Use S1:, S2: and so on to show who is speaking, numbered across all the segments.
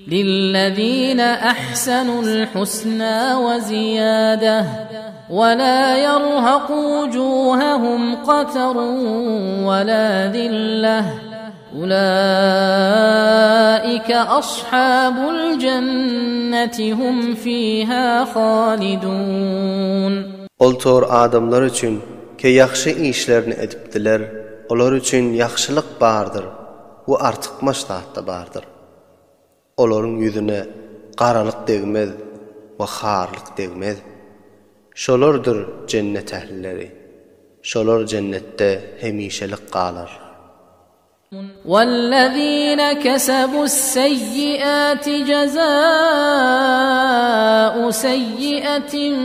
S1: Lillezine ahsenul husna we ziýadeh we la ýerhaku wujuhahum katerun we la zilleh Ulaike ashabul jenneti hum fiha halidun.
S2: Ol tor adamlar üçin ki ýagşy işlerini edipdiler, olar üçin ýagşylyk bardyr we artykmaç zat-da bardyr. Olaryň ýüzüne garalyk degmez we harlyk degmez. Şolardyr jennet ählileri. Şolar jennetde hemişelik galarlar.
S1: Wellezine kesebu's-seyyiati jezâ'u seyyiatin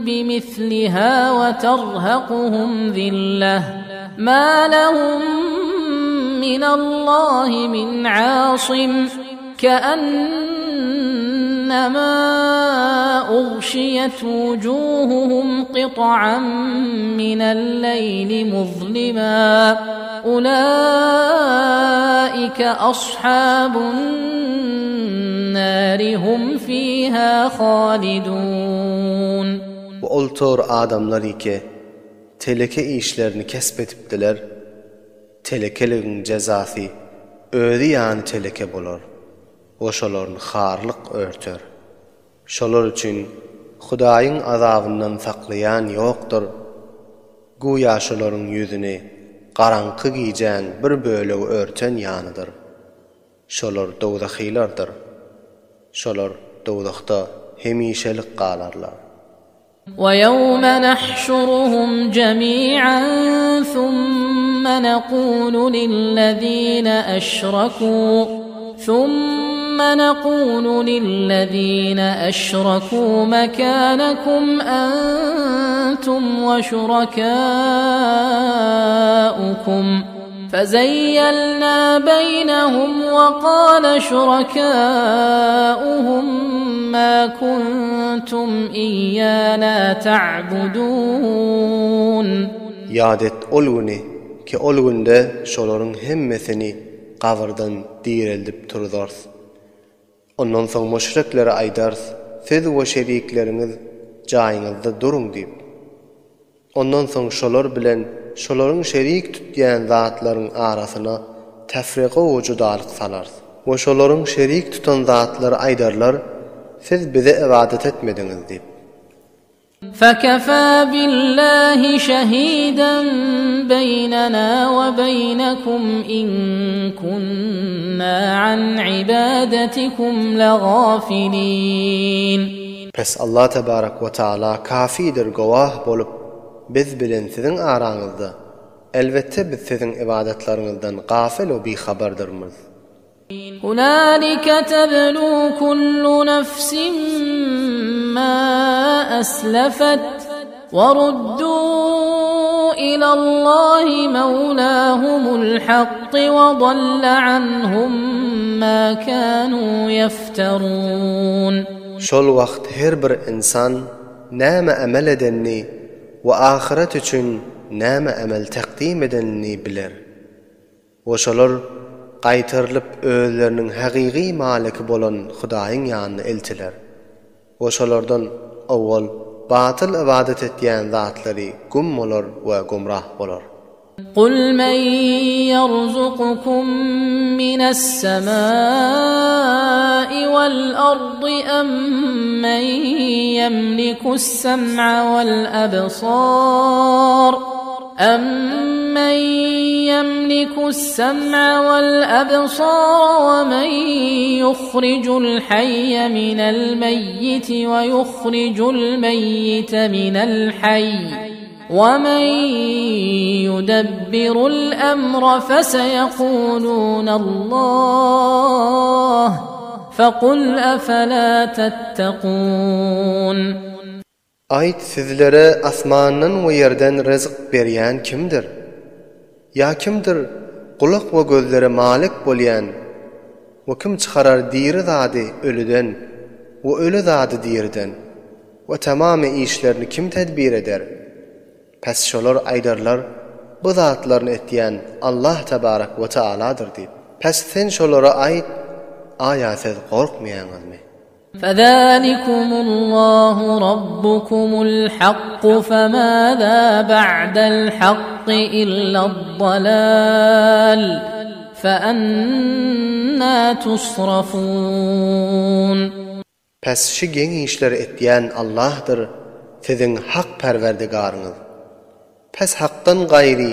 S1: bimithliha we terhakuhum zilleh. Mâ lehum minallahi min âsim keennema uğşiyet wujuhuhum qit'an minel-leyli muzlima ulaike ashabun nâri hum fîhâ halidûn.
S2: We ol tor adamlar ike Teleke işlerini kesp edipdiler, telekeligiň jezasy özi ýany teleke bolar we şolaryny harlyk örter. Şolar üçin Hudaýyň azabyndan saklaýan ýokdur, güýä şolaryň ýüzüni garaňky gijäň bir bölegi örten ýanydyr. Şolar dowzahylardyr. Şolar dowzahda hemişelik galarlar.
S1: وَيَوْمَ نَحْشُرُهُمْ جَمِيعًا ثُمَّ نَقُولُ لِلَّذِينَ أَشْرَكُوا ثُمَّ نَقُولُ لِلَّذِينَ أَشْرَكُوا مَكَانَكُمْ أَنْتُمْ وَشُرَكَاؤُكُمْ فَزَيَّلْنَا بَيْنَهُمْ وَقَالَ شُرَكَاؤُهُم مَّا كُنتُمْ إِيَّانَا تَعْبُدُونَ.
S2: Ýat et ol güni, ki ol günde şolaryň hemmesini gabyrdan direldip turuzarys. Ondan soň müşriklere aýdarys, Siz we şerikleriňiz jaýyňyzda duruň diýip. Ondan soň şolar bilen şolaryň şerik tutýan zatlaryň arasyna tefrika we judalyk salarys. We şolaryň şerik tutan zatlary aýdarlar, Siz bize ybadat etmediňiz diýip.
S1: Fekefâ billâhi şehîden beýnenâ we beýnekum in kunnâ an ibâdetikum legâfilîn.
S2: Pes Allah tebarek we taala kafidir gowah bolup biz bilen siziň araňyzda, elbetde biz siziň ybadatlaryňyzdan gafyl we bihabardyrmyz.
S1: Hunalike teblu kullu nefsin ma eslefet we ruddu ilallahi mewlahumul hakki we dalle anhum ma kanu yefterun.
S2: Şol wagt her bir ynsan näme emel edenini we ahyret üçin näme emel takdym edenini biler. We şolar gaýtarylyp özleriniň hakyky maliki bolan Hudaýyň ýanyna eltiler. We şolardan owal batyl ybadat etýän zatlary güm bolar we gümrah bolar.
S1: Kul men ýerzukukum mines-semai wal-ardy emmen ýemlikus-sem'a wal-absar. Emmen ýemlikus-sem'a wal-absara we men ýuhrijul haýýe minel-meýýiti we ýuhrijul meýýite minel haýý we men ýudebbirul emre feseýekulunallah fekul efela tettekun.
S2: Aýt, sizlere asmandan we ýerden ryzk berýän kimdir? Ýa kimdir gulak we gözlere malik bolýan we kim çykarar diri zady ölüden we öli zady diriden we tamamy işlerini kim tedbir eder? Pes şolar aýdarlar, Bu zatlaryny etýän Allah tebarek we taaladyr diýip. Pes sen şolara aýt, Aýa siz gorkmaýaňyzmy?
S1: Fezalikumullahu rabbukumul hakku femâzâ ba'del hakki illad-dalâl feennâ tusrafûn.
S2: Pes şi geň işleri etýän Allahdyr, siziň hak Perwerdigaryňyz. Pes Hakdan gaýry,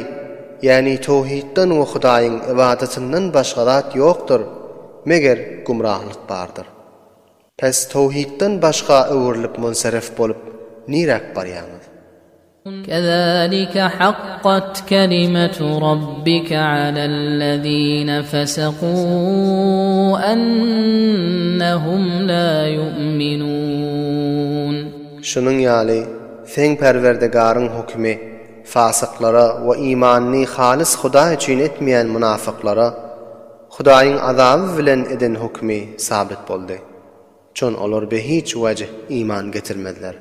S2: ýäni towhidden we Hudaýyň ybadatyndan başga zat ýokdur, meger gümrahlyk bardyr. Pes towhidden başga öwrülip munserif bolup niräk barýaňyz?
S1: Kezalike hakkat kelimetu rabbike alellezine fesakû ennehum la ýu'minûn.
S2: Şunuň ýaly, seň Perwerdigaryň hökümi fasyklara we imanyny halys Hudaý üçin etmeýän mynafyklara Hudaýyň azaby bilen eden hökümi sabyt boldy. Çon olar be hiç wejh iman getirmezler.